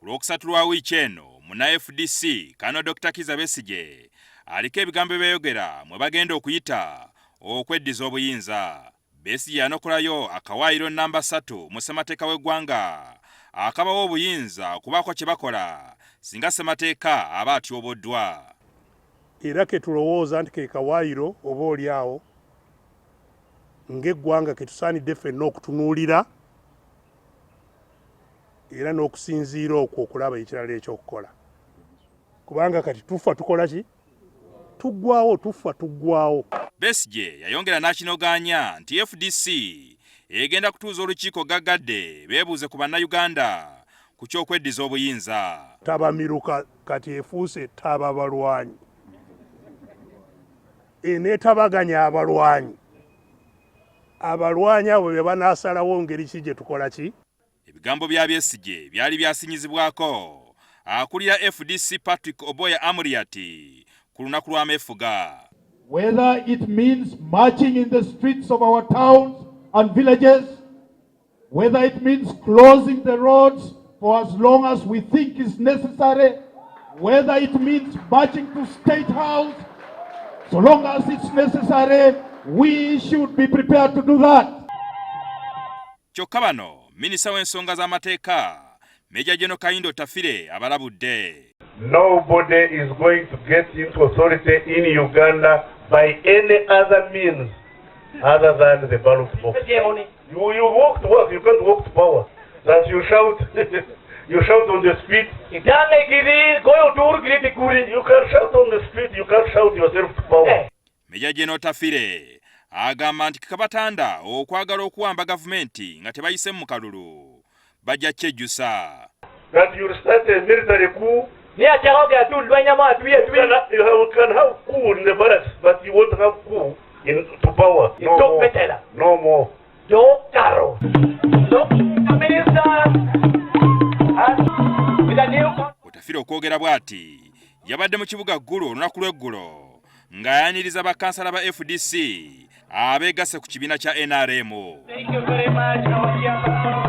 Ku Lwokusatu lwa wiiki eno, munna FDC Kano Dr Kizza Besigye aliko ebigambo byeyogera mwe bagenda okuyita okweddiza obuyinza. Besigye yanokolayo akawaayiro nnamba 3 mu ssemateeka w'eggwanga akabawa obuyinza okubaako kye bakola singa ssemateeka aba atyoboddwa. Era ke tulowooza nti ke kawaayiro oba oli awo ng'eggwanga ke tusaanidde ffenna okutunuulira era n'okusinziira okwo okulaba ekirala ekyokukola, kubanga kati tufa tukola ki? Tuggwawo, tufa tuggwawo. Besigye yayongera n'akinogaanya nti FDC egenda kutuuza olukiiko gaggadde beebuuze ku Bannayuganda ku ky'okweddiza obuyinza. Tabamiruka kati efuuse tababalwanyi, eneetabaganya abalwanyi. Abalwanyi abo be banaasalawo ngeri ki gye tukola ki. Ebigambo bya Besigye byali byasinyizibwako akulira FDC Patrick Oboya Amuriat ku lunaku lw'ameefuga. Whether it means marching in the streets of our towns and villages, whether it means closing the roads for as long as we think is necessary, whether it means marching to State House, so long as it's necessary, we should be prepared to do that. Kyokka bano minisita w'ensonga z'amateeka Major General Kahinda Otafiire abalabudde. Nobody is going to get into authority in Uganda by any other means other than the ballot box. You walk to work, you can't walk to power. That you shout, you shout on the street. You can shout on the street, you can't shout yourself to power. Major General Otafiire agamba nti kabatanda okwagala okuwamba gavumenti nga tebayise mu kalulu bajja kyejjusa. That you start a military coup. You can have coup in the barracks, but you won't have coup in to power. No more. No more. Otafiire okwogera bw'ati yabadde mu kibuga Ggulu olunaku lw'eggulo ng'ayaniriza bakansala ba FDC abeegasse ku kibiina kya NRM. Thank you very much, our dear pastor.